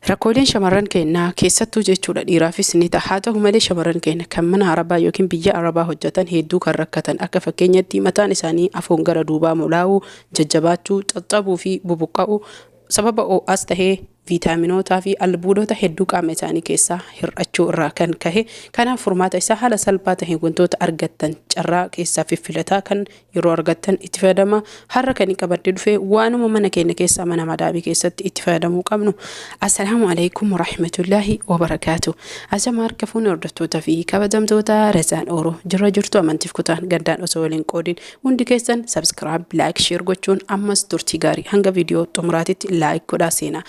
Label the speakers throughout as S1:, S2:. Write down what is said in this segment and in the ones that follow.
S1: Rakkooleen shamarran keennaa keessattuu jechuudha dhiiraafis ni ta'a. Haa ta'u malee shamarran keenya kan mana Arabaa yookiin biyya Arabaa hojjetan hedduu kan rakkatan akka fakkeenyatti mataan isaanii afoon gara duubaa molaa'uu, jajjabaachuu, caccabuu fi bubuqqa'uu sababa ho'aas tahee viitaaminootaa fi albuudota hedduu qaama isaanii keessaa hir'achuu irraa kan kahe. Kanaaf furmaata isaa haala salphaa taheen wantoota argattan carraa keessaa fiffilataa kan yeroo argattan itti fayyadamaa. Har'a kan qabadhee dhufe waanuma mana keenya keessaa mana madaamii keessatti itti fayyadamuu qabnu. Assalaamu alaikum warahmatullaahi wabarakaatu. Asama harka fuune hordoftoota fi kabajamtoota Razaan Oro jirra jirtu amantiif kutaan gandaan osoo waliin qoodin hundi keessan subscribe, like, share gochuun ammas turtii gaarii hanga viidiyoo xumuraatitti like godhaa seenaa.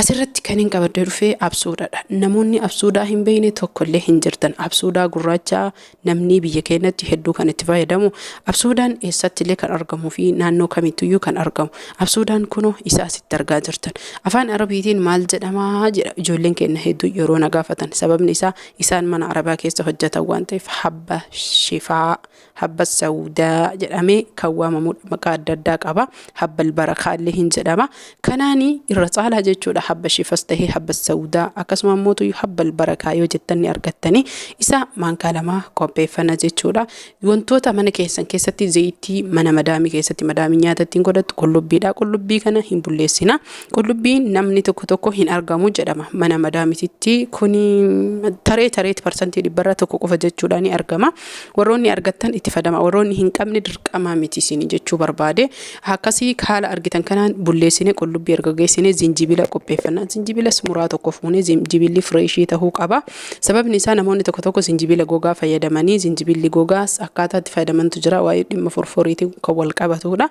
S1: Asirratti kan hin qabadhee dhufe absuudaadha. Namoonni absuudaa hin beekne tokkollee hin jirtan. Absuudaa gurraacha namni biyya keenyatti hedduu kan itti fayyadamu. Absuudaan eessattillee kan argamuu fi naannoo kamittiyyuu kan argamu. Absuudaan kunoo isa asitti argaa jirtan. Afaan Arabiitiin maal jedhamaa jedha ijoolleen keenya hedduu yeroo na gaafatan. Sababni isaa isaan mana Arabaa keessa hojjetan waan ta'eef habba shifaa, habba sawudaa jedhamee kan waamamudha. Maqaa adda addaa qaba. Habba albarakaallee hin jedhama. Kanaani irra caalaa jechuudha habba shifas tahee habba sawudaa akkasuma immoo habba albarakaa yoo jettan ni argattanii isa maankaa lama qopheeffanna jechuudha. Wantoota mana keessan keessatti zayitii mana madaamii keessatti madaamii nyaata ittiin godhattu qullubbiidha. Qullubbii kana hin bulleessina. Qullubbiin namni tokko tokko hin argamu jedhama mana madaamititti kuni taree tareetti 1% qofa jechuudha ni argama. Warroonni argattan itti fayyadama. Warroonni hin qabne dirqamaa miti isin jechuu barbaade. Akkasii haala argitan kanaan bulleessine qullubbii erga geessine zinjibila qopheeffanna. Zinjibilas muraa tokko fuunee zinjibilli fresh ta'uu qaba. Sababni isaa namoonni tokko tokko zinjibila gogaa fayyadamanii zinjibilli gogaas akkaataa itti fayyadamantu jira. Waa'ee dhimma forforiitiin kan wal qabatudha.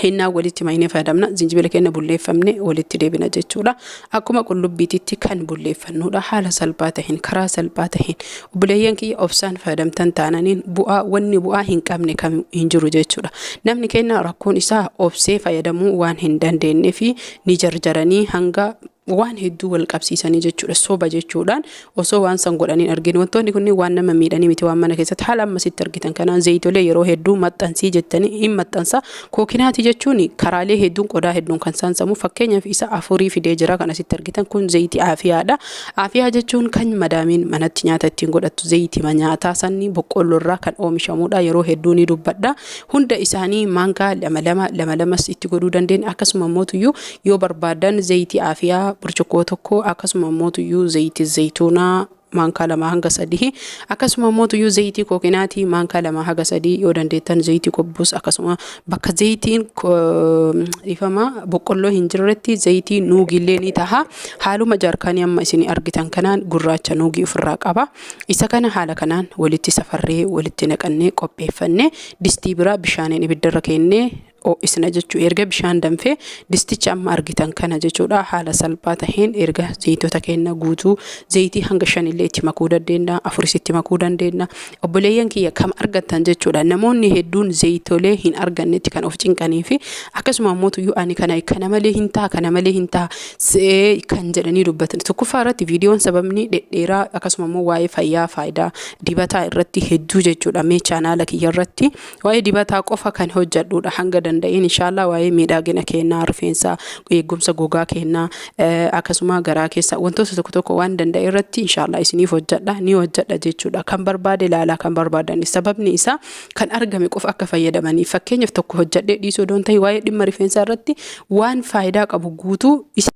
S1: Hinnaa walitti maynee fayyadamna. Zinjibila keenya bulleeffamne walitti deebina jechuudha. Akkuma qullubbiititti kan bulleeffannudha. Haala salphaa ta'een karaa salphaa ta'een obboleeyyan kiyya obsaan fayyadamtan taananiin bu'aa wanni bu'aa hin qabne kam hin jiru jechuudha. Namni keenya rakkoon isaa obsee fayyadamuu waan hin dandeenye fi ni jarjaranii hanga waan hedduu wal qabsiisanii jechuudha. Soba jechuudhaan osoo waan san godhanii arginu. Wantoonni kunniin waan nama miidhanii miti waan mana keessatti haala ammasitti argitan kanaan zayitolee yeroo hedduu maxxansii jettanii hin maxxansa. Kookinaatii jechuun karaalee hedduun qodaa hedduun kan saamsamu fakkeenyaaf isa afurii fidee jira kan asitti argitan kun zayitii aafiyaadha. Aafiyaa jechuun kan madaamiin manatti nyaata ittiin godhattu zayitii nyaataa sanni boqqolloo irraa kan oomishamudha. Yeroo hedduu ni dubbadha. Hunda isaanii maankaa lama lama lama lamas itti godhuu dandeenya. Akkasuma mootuyyuu yoo barbaadan zayitii aafiyaa burcuqqoo tokko akkasuma mootuyyuu zayitii zayituunaa maankaa 2 hanga 3 akkasuma mootuyyuu zayitii kookinaatii maankaa 2 haga 3 yoo dandeettan zayitii qobbuus akkasuma bakka zayitiin ifama boqqolloo hin jirretti zayitii nuugiillee ni taha. Haaluma jaarkaanii amma isin argitan kanaan gurraacha nuugii ofirraa qaba. Isa kana haala kanaan walitti safarree walitti naqannee qopheeffannee distii biraa bishaaniin ibiddarra keennee ho'isna jechuu erga bishaan danfee disticha amma argitan kana jechuudha haala salphaa taheen erga zayitoota keenya guutuu zayitii hanga shanillee itti makuu dandeenya, afuris itti makuu dandeenya. Obboleeyyan kiyya kam argattan jechuudha. Namoonni hedduun zayitolee hin argannetti kan of cinqanii fi akkasuma ammoo ani kana kana malee hin ta'a, kana malee hin ta'a kan jedhanii dubbatan. Tokkoffaa irratti viidiyoon sababni dhedheeraa akkasuma immoo waa'ee fayyaa faayidaa dibataa irratti hedduu jechuudha. Mee chaanaala kiyya irratti waa'ee dibataa qofa kan hojjedhudha hanga danda'een inshaallah waa'ee miidhagina keenyaa, rifeensaa, eegumsa gogaa keenyaa, akkasuma garaa keessa wantoota tokko tokko waan danda'e irratti inshaallah isiniif hojjedha, ni hojjedha jechuudha. Kan barbaade ilaalaa kan barbaadan sababni isaa kan argame qofa akka fayyadamanii fakkeenyaaf tokko hojjedhee dhiisuu odoon ta'e waa'ee dhimma rifeensaa irratti waan faayidaa qabu guutuu isa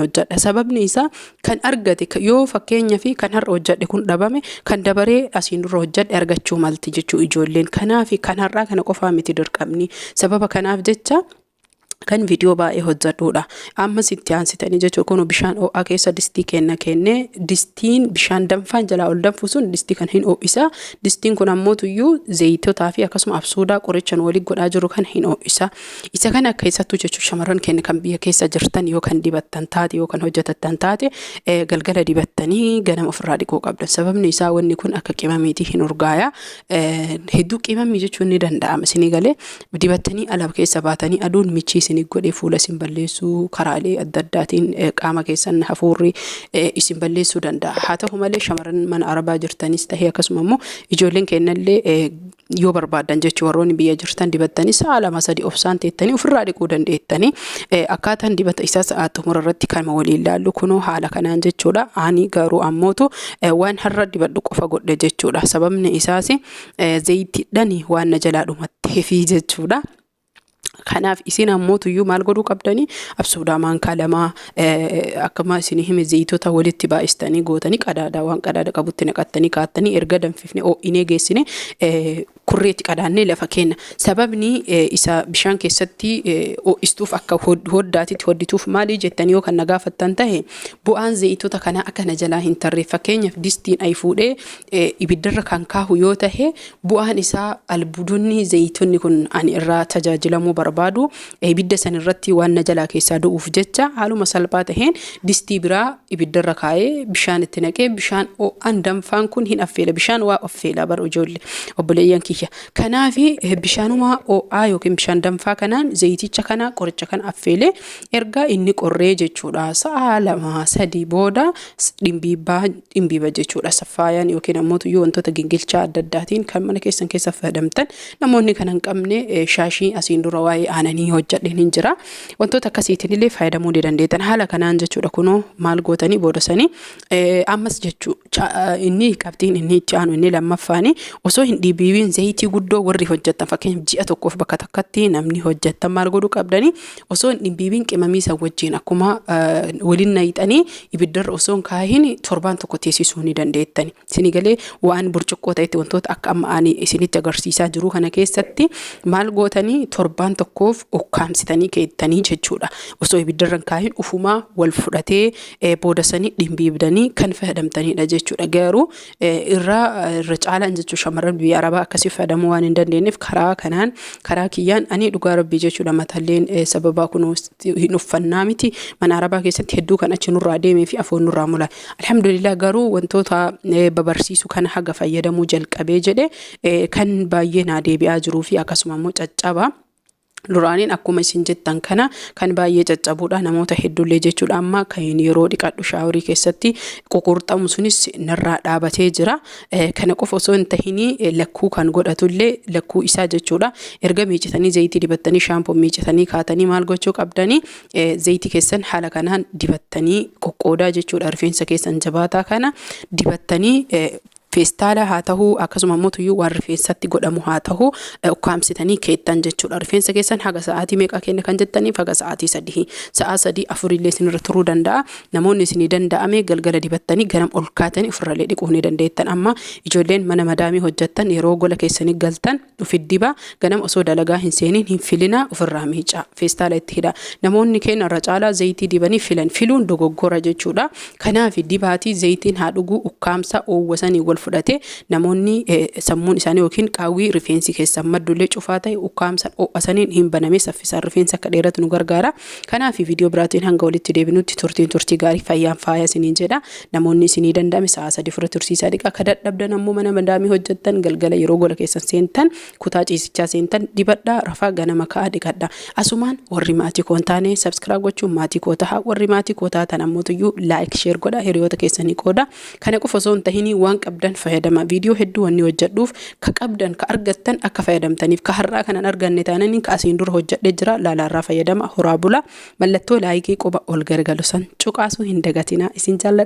S1: hojjedha. Sababni isaa kan argate yoo fakkeenya fi kan har'a hojjedhe kun dhabame kan dabaree asiin dura hojjedhe argachuu malti jechuu ijoolleen. Kanaaf kan har'aa kana qofaa miti dirqamni. Sababa kanaaf jecha kan viidiyoo baay'ee hojjedhudha. Ammas itti aansitanii jechuudha kun bishaan ho'aa keessa distii kenna kennee distiin bishaan danfaan jalaa ol danfu sun distii kan hin ho'isa. Distiin kun ammoo tuyyuu zayitotaa fi akkasuma absuudaa qorichan waliin godhaa jiru kan hin ho'isa. Isa kana keessattuu jechuun shamarran keenya kan biyya keessa jirtan yoo kan dibattan taate yoo kan hojjetattan taate galgala dibattanii ganama ofirraa dhiquu qabdan. Sababni isaa wanni kun akka qimamiitii hin urgaaya. Hedduu qimamii jechuun ni danda'ama isinii galee dibattanii ala keessa baatanii aduun michii isin isinii godhee fuula isin balleessuu, karaalee adda addaatiin qaama keessan hafuurri isin balleessuu danda'a. Haa ta'u malee, shamarran mana arabaa jirtanis tahee, akkasuma immoo ijoolleen kennallee yoo barbaadan jechuu, warroonni biyya jirtan dibattanii sa'a 2 3 obsaan teettanii ofirraa dhiquu dandeettanii. Akkaataan dibata isaa sa'a xumura irratti kan waliin laallu kunoo haala kanaan jechuudha. Ani garuu ammootu waan har'a dibadhu qofa godhe jechuudha. Sababni isaas zayitiidhaan waan na jalaa dhumatteefi jechuudha. Kanaaf isin ammootuyyuu maal godhuu qabdanii? Absuudaa maankaa 2, akkuma isin hime, zayitoota walitti baay'istanii gootanii, qadaada waan qadaada qabutti naqattanii kaattanii, erga danfifne ho'inee geessine kurreetti qadaannee lafa kenna. Sababni isa bishaan keessatti ho'istuuf, akka hoddaatitti hoddituuf maalii jettanii yoo kan na gaafattan tahe, bu'aan zayitoota kanaa akka na jalaa hin tarree. Fakkeenyaaf, distiin ayi fuudhee ibiddarra kan kaahu yoo tahe, bu'aan isaa, albuudonni zayitonni kun ani irraa tajaajilamuu barbaadu, ibidda san irratti waan na jalaa keessaa du'uuf jecha, haaluma salphaa taheen distii biraa ibiddarra kaa'ee, bishaan itti naqee, bishaan ho'aan danfaan kun hin affeela. Bishaan waa affeela bara, ijoollee obboleeyyan kiyya. Kanaafi bishaanuma ho'aa yookiin bishaan danfaa kanaan zayiticha kana, qoricha kana affeelee, erga inni qorree jechuudha, sa'a 2 3 booda dhimbiibbaa dhimbiiba jechuudha. Saffaayaan yookiin ammoo tuyyuu wantoota gingilchaa adda addaatiin kan mana keessan keessa fayyadamtan, namoonni kan hin qabne shaashii asiin dura waa'ee aananii hojjedheen hin jira. Wantoota akkasiitiin illee fayyadamuu ni dandeettan haala kanaan jechuudha. Kunoo maal gootanii booda sanii ammas jechuu, inni qabxiin inni itti aanu, inni lammaffaani, osoo hin dhiibiin zayitii guddoo warri hojjettan, fakkeenyaaf ji'a tokkoof bakka takkatti namni hojjettan, maal godhuu qabdanii? Osoo hin dhimbiibiin qimamii san wajjin akkuma waliin nayixanii ibiddarra osoo hin kaahin torbaan tokko teessisuu ni dandeettani. Isinii galee? Waan burcuqqoo ta'etti, wantoota akka amma ani isinitti agarsiisaa jiru kana keessatti maal gootanii? Torbaan tokkoof ukkaamsitanii keettanii jechuudha. Osoo ibiddarra hin kaahin ufumaa wal fudhatee booda sanii dhimbiibdanii kan fayyadamtanidha jechuudha. Garuu irra caalaan jechuun shamarran biyya arabaa akkasii fayyadamuu waan hin dandeenyeef, karaa kanaan, karaa kiyyaan, ani dhugaa rabbii jechuudha, matalleen sababa kun hin uffannaa miti, mana arabaa keessatti hedduu kan achi nurraa deemee fi afoon nurraa mula. Alhamdulillah, garuu wantoota babarsiisu kana haga fayyadamuu jalqabee jedhe kan baay'ee naa deebi'aa jiruu fi akkasuma immoo caccaba. Duraaniin akkuma isin jettan kana kan baay'ee caccabuudha namoota hedduullee jechuudha. Amma kan yeroo dhiqadhu shaaworii keessatti ququrxamu sunis narraa dhaabatee jira. Kana qofa osoo hin tahinii, lakkuu kan godhatullee, lakkuu isaa jechuudha. Erga miicitanii, zayitii dibattanii, shaampoo miicitanii kaatanii, maal gochuu qabdanii? Zayitii keessan haala kanaan dibattanii qoqqoodaa jechuudha. Rifeensa keessan jabaataa kana dibattanii, feestaala haa ta'uu, akkasuma immoo tuyyuu waan rifeensatti godhamu haa ta'uu, ukkaamsitanii keettan jechuudha. Rifeensa keessan haga sa'aatii meeqa kenna kan jettaniif, haga sa'aatii 3, sa'a 3 4llee isinirra turuu danda'a. Namoonni isinii danda'ame galgala dibattanii ganam ol kaatanii ofirrallee dhiquu ni dandeettan. Amma ijoolleen mana madaamii hojjettan, yeroo gola keessanii galtan ufit dibaa, ganam osoo dalagaa hin seeniin hin filinaa, ofirraa miicaa, feestaala itti hidhaa. Namoonni keenya irra caalaa zayitii dibanii filan, filuun dogoggora jechuudha. Kanaaf dibaatii zayitiin haa dhuguu, ukkaamsa oowwasanii wal fudhate. Namoonni sammuun isaanii yookiin qaawwii rifeensi keessan maddullee cufaa ta'e ukkaamsa ho'asaniin hin baname, saffisaan rifeensa akka dheeratu nu gargaara. Kanaaf viidiyoo biraatiin hanga walitti deebinutti turtiin turtii gaarii, fayyaan faaya isiniin jedha. Namoonni isinii danda'ame sa'a 3 fura tursiisaa dhiqa. Akka dadhabdan ammoo, mana madaamii hojjettan, galgala yeroo gola keessan seentan, kutaa ciisichaa seentan dibadhaa rafaa, ganama ka'aa dhiqadha. Asumaan warri maatii koo hin taane subscribe gochuun maatii koo taha. Warri maatii koo taatan ammootuyyuu like, share godha, hiriyoota keessanii qooda. Kana qofa osoo hin tahinii, waan qabdan fayyadama. Viidiyoo hedduu wanni hojjedhuuf ka qabdan, ka argattan akka fayyadamtaniif. Ka har'aa kanan arganne taananii, ka asiin dura hojjedhe jira, laalaarraa fayyadama. Horaa bula. Mallattoo like quba ol gargalu san cuqaasuu hin dagatinaa. Isin jaalladha.